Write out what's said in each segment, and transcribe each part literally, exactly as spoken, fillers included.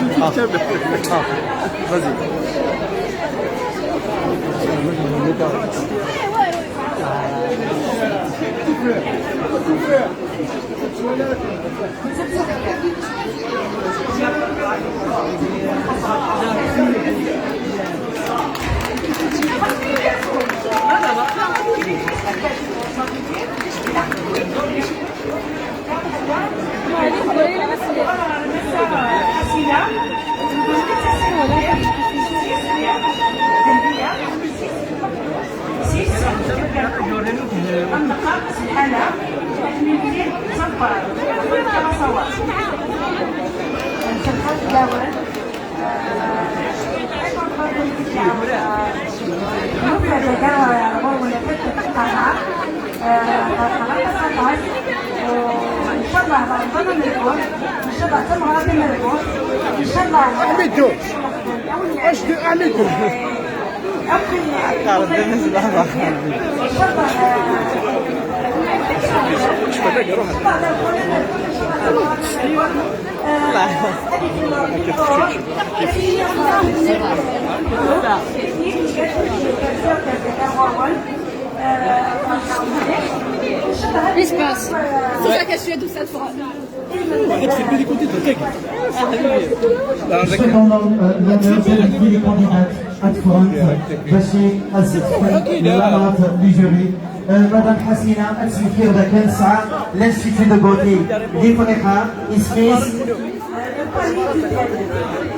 Ah. Ah, vas-y. Amidou. Ajdid Amidou. Qu'est-ce qui se passe ? C'est ça qu'elle suit tout ça pour. Cependant, euh, l'honneur d'inviter les candidats à Tfront, Bachir Azef, la marque du jury. Euh, Madame Hassina, ad tesmektiḍ dakken tesɛa l'Institut de Beauté di Friḥa, isem-is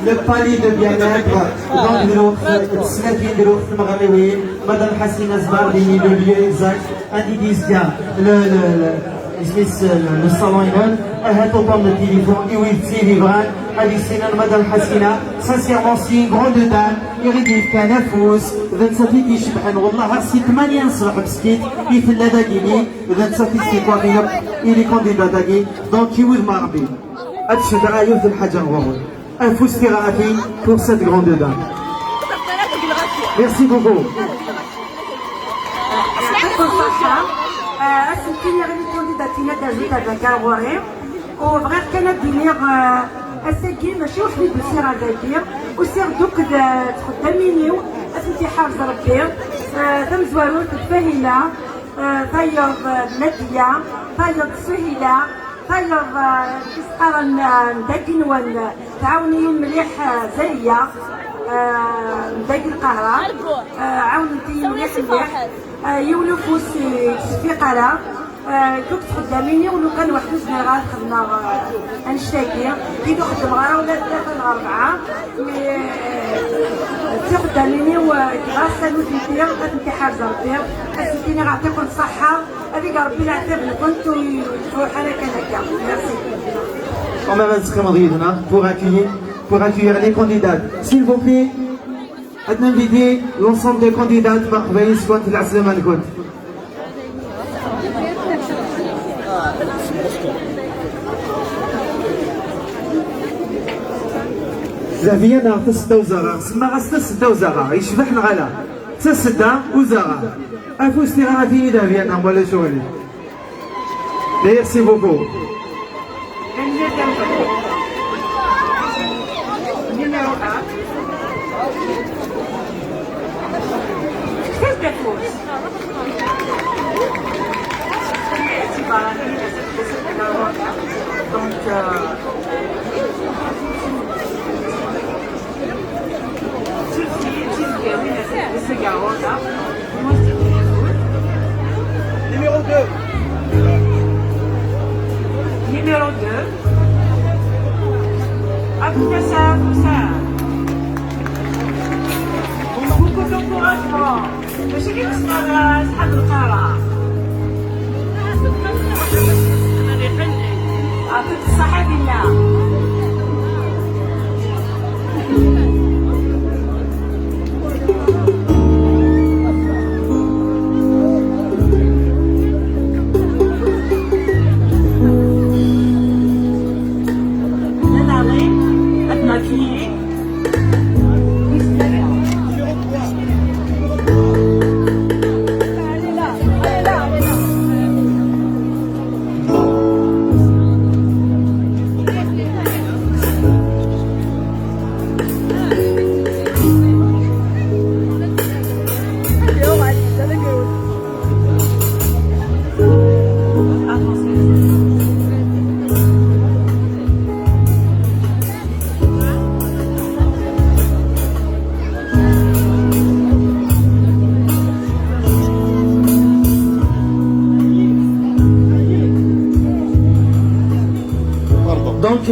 le palier de bien-être, donc d lweqt, d snat n lweqt tmeɣriwin, Madame Hassina Zbardi, le lieu exact, anda i d-yezga le, le, le, isem-is, le, le salon-inem, ahat uṭṭun n tilifun i wid d tid yebɣan ad issinen Madame Hassina. Sincèrement, c'est une grande dame, i ɣ-d-yefkan afus, d nettat i d-icebḥen, wellah, si tmanya n ṣṣbeḥ meskint i tella dagini, d nettat i d-tikwafin akk i les candidats-agi, donc i wid ma Rebbi. Ad tceddeɛ yiwet n lḥaǧa ɣur-wen. Afus tiɣratin pour cette grande dame. Merci beaucoup. Yɛṭikum ṣṣeḥḥa. Ah, ad sen-iniɣ i les candidates ad d-azent ar dagi ɣur-i. U bɣiɣ kan ad d-iniɣ, ah, ass-agi mačči weḥd-i d-usiɣ ar dagi. Usiɣ-d akked, ah, txeddamin-iw, ad tent-iḥrez Rebbi. Ah, tamezwarut d Fahila, ah, tayeḍ, ah, d Nadiya, tayeḍ d Suhila, tayeḍ, ah, i s-qqaren, ah, n dagi-nwen, ah, tɛawen-iyi mliḥ, ah, Zaliya, ah, n dagi Lqahra, ah, ɛawnent-iyi mliḥ mliḥ. Ah, yiwen ufus i ttceffiq ara. Ah, kuk txeddamin-iw lukan weḥd-i ur zmireɣ ara ad xedmeɣ, ah, annect-agi. Kid ur xeddmeɣ ara ula d tlata neɣ rebɛa. Mi, ah, d tixeddamin-iw, ah, grâce à l'U D P, ad tent-iḥrez Rebbi. Ad sent-iniɣ yeɛṭikum ṣṣeḥḥa. Ad ig Rebbi leɛtab-nkent u ur iruḥ ara kan akka. Merci. Quand même, ad teqqimeḍ yid-neɣ pour accueillir, pour accueillir les candidats. S'il vous plaît, ad n-inviter l'ensemble des candidats, merḥba yes-kent, lɛeslama-nkent. Dehbiya neɣ Tasedda Uzaɣar? Semmaɣ-as Tasedda Uzaɣar, yecbeḥ neɣ ala? Tasedda Uzaɣar. Afus tiɣratin i Dehbiya neɣ wala ccɣel-ik? Merci beaucoup. Numéro un. Donc, euh, Numéro deux. Numéro deux. Abdou Kassam Moussa. Beaucoup d'encouragement. ماشي كي تسمع أصحاب القارة. يعطيك الصحة بالله.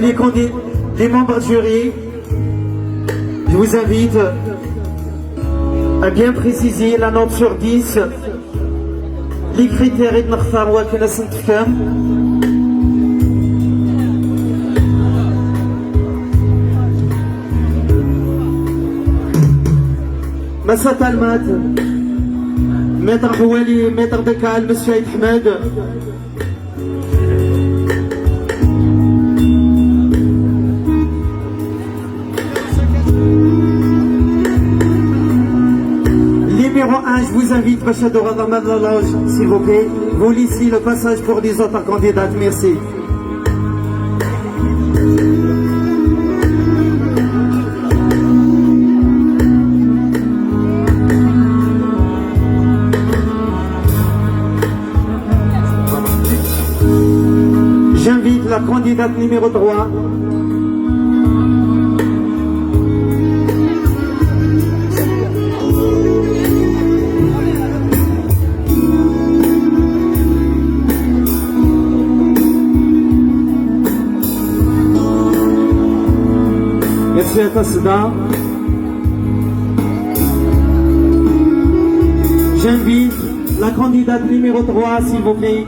Les candid-, les membres du jury, je vous invite à bien préciser la note sur dix. Les critères i d-nextar wakken ad sen-tefkem. Massa Talmat, Maître Houali, Maître Dekal, Monsieur Ahmed. Numéro un, je vous invite, Bachador Adamad la loge, s'il vous plaît. Vous laissez le passage pour les autres candidats. Merci. J'invite la candidate numéro trois. Merci à Tassida. J'invite la candidate numéro trois, s'il vous plaît.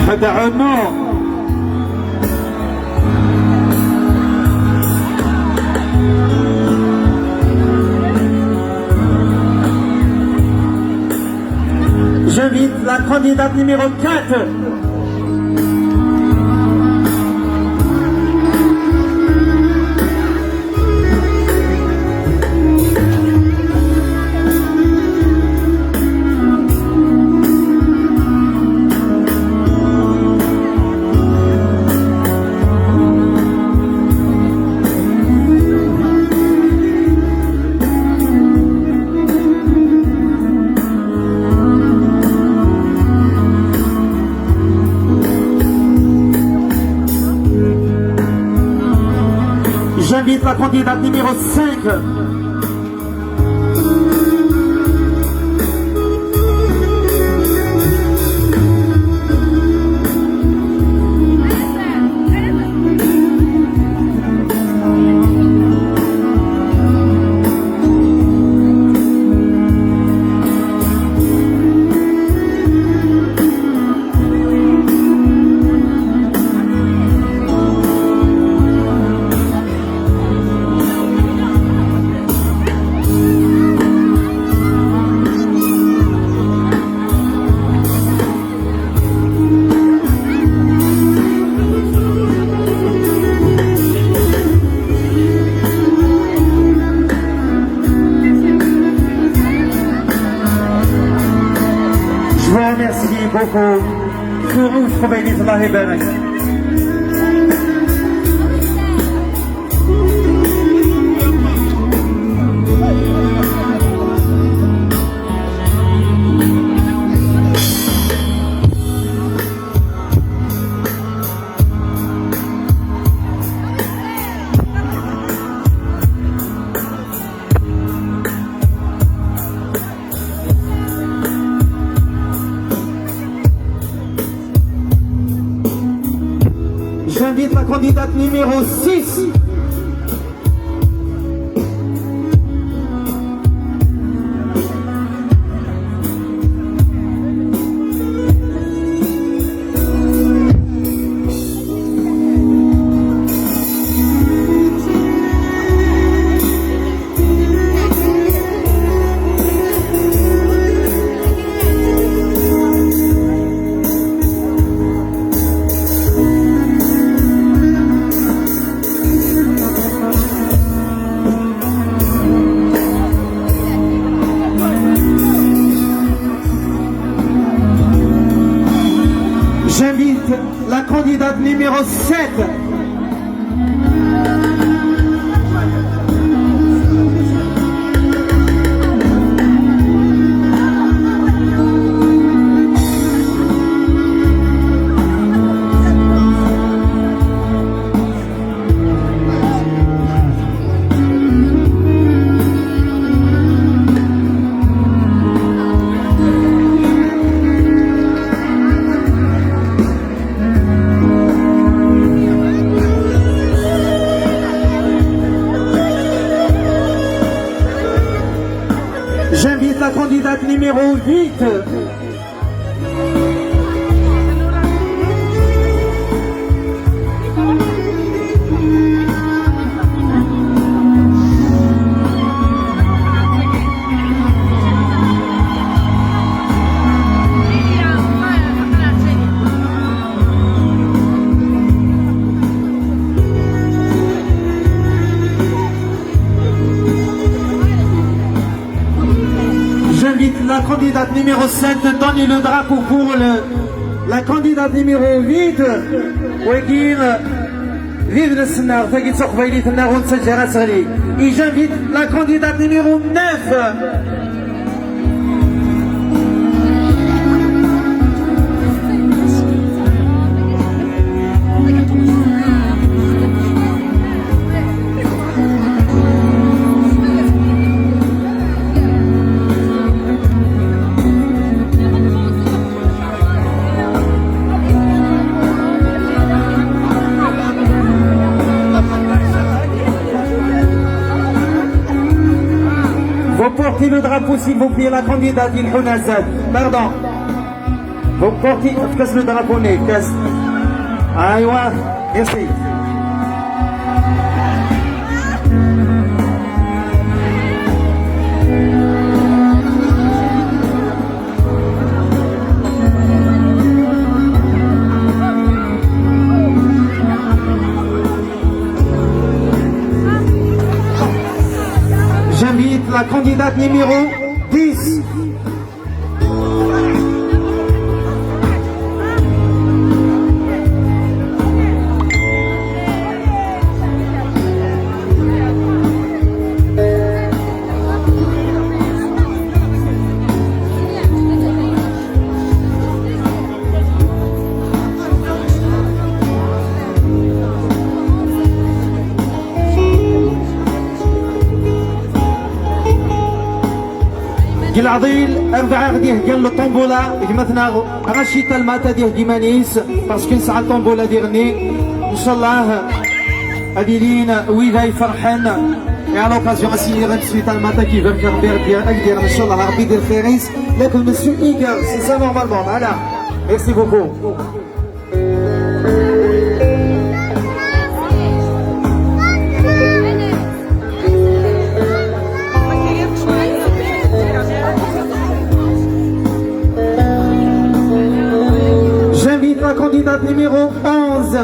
حدا عنو. J'invite la candidate numéro quatre. J'invite la candidate numéro cinq. Je vous remercie beaucoup. Fourouf Khomeini, Allah يبارك. J'invite la candidate numéro six. J'invite la candidate numéro sept. Numéro huit. J'invite la candidate numéro sept, donnez le drapeau pour le, la candidate numéro huit. Wagi, d idles-nneɣ, tagi d taqbaylit-nneɣ, ur nettaǧǧa ara ad teɣli. Et j'invite la candidate numéro neuf. Vous portez le drapeau, s'il vous plaît, la candidate, il faut nazar. Pardon. Vous portez, efk-as le drapeau-nni, efk-as. Aywa, merci. J'invite la candidate numéro dix. Deg leɛḍil, ar d-, ar d-iheggan le tombola, gma-tneɣ Rachid Talmat ad iheggi iman-is, parce que nesɛa le tombola diɣenni, ncallah ad ilin wid ay ferḥen. Et à l'occasion, ad s-iniɣ tout de suite Talmat ad k-ibarek Rebbi, ad k-, ad k-d-yerr, ncallah, Rebbi di lxir-is. Lakin monsieur Iger, c'est ça normalement, voilà. Merci beaucoup. J'invite la candidate numéro onze.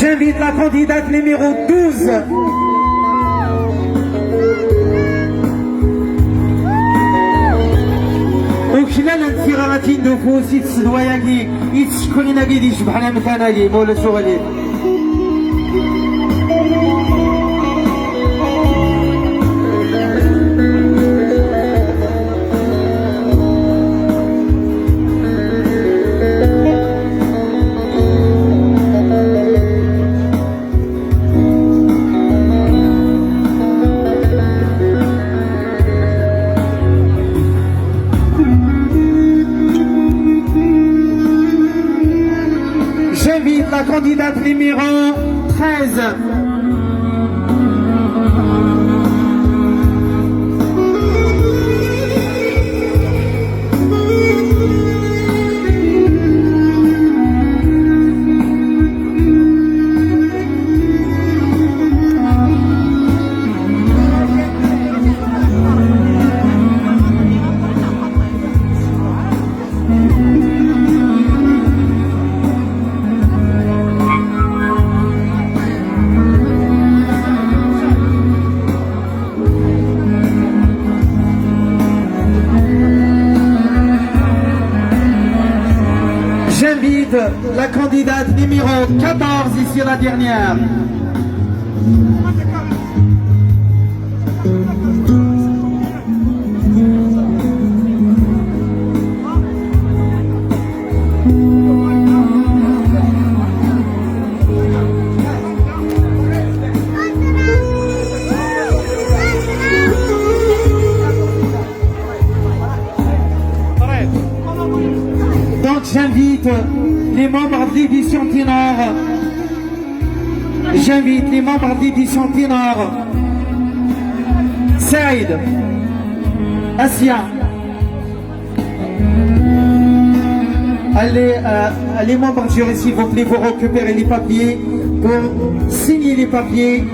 J'invite la candidate numéro douze. Uklalent tiɣratin d ufus i tsedwa-agi, i tsekrin-agi d icebḥen amkan-agi, ma ulac uɣilif. J'invite la candidate numéro treize. J'invite la candidate numéro quatorze, ici la dernière. Les membres de l'édition Ténor. J'invite les membres de l'édition Ténor. Saïd. Asia. Allez, euh, les membres du jury, s'il vous plaît, vous récupérez les papiers pour signer les papiers.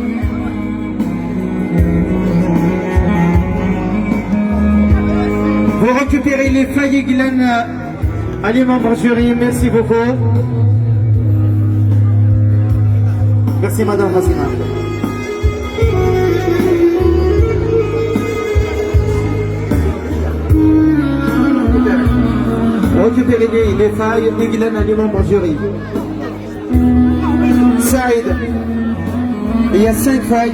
Vous récupérez les feuilles, Glenn. Allez, membres du jury, merci beaucoup. Merci, Madame Hasina. Récupérez les, les feuilles, Glenn, les membres du jury. Saïd, il y a cinq feuilles.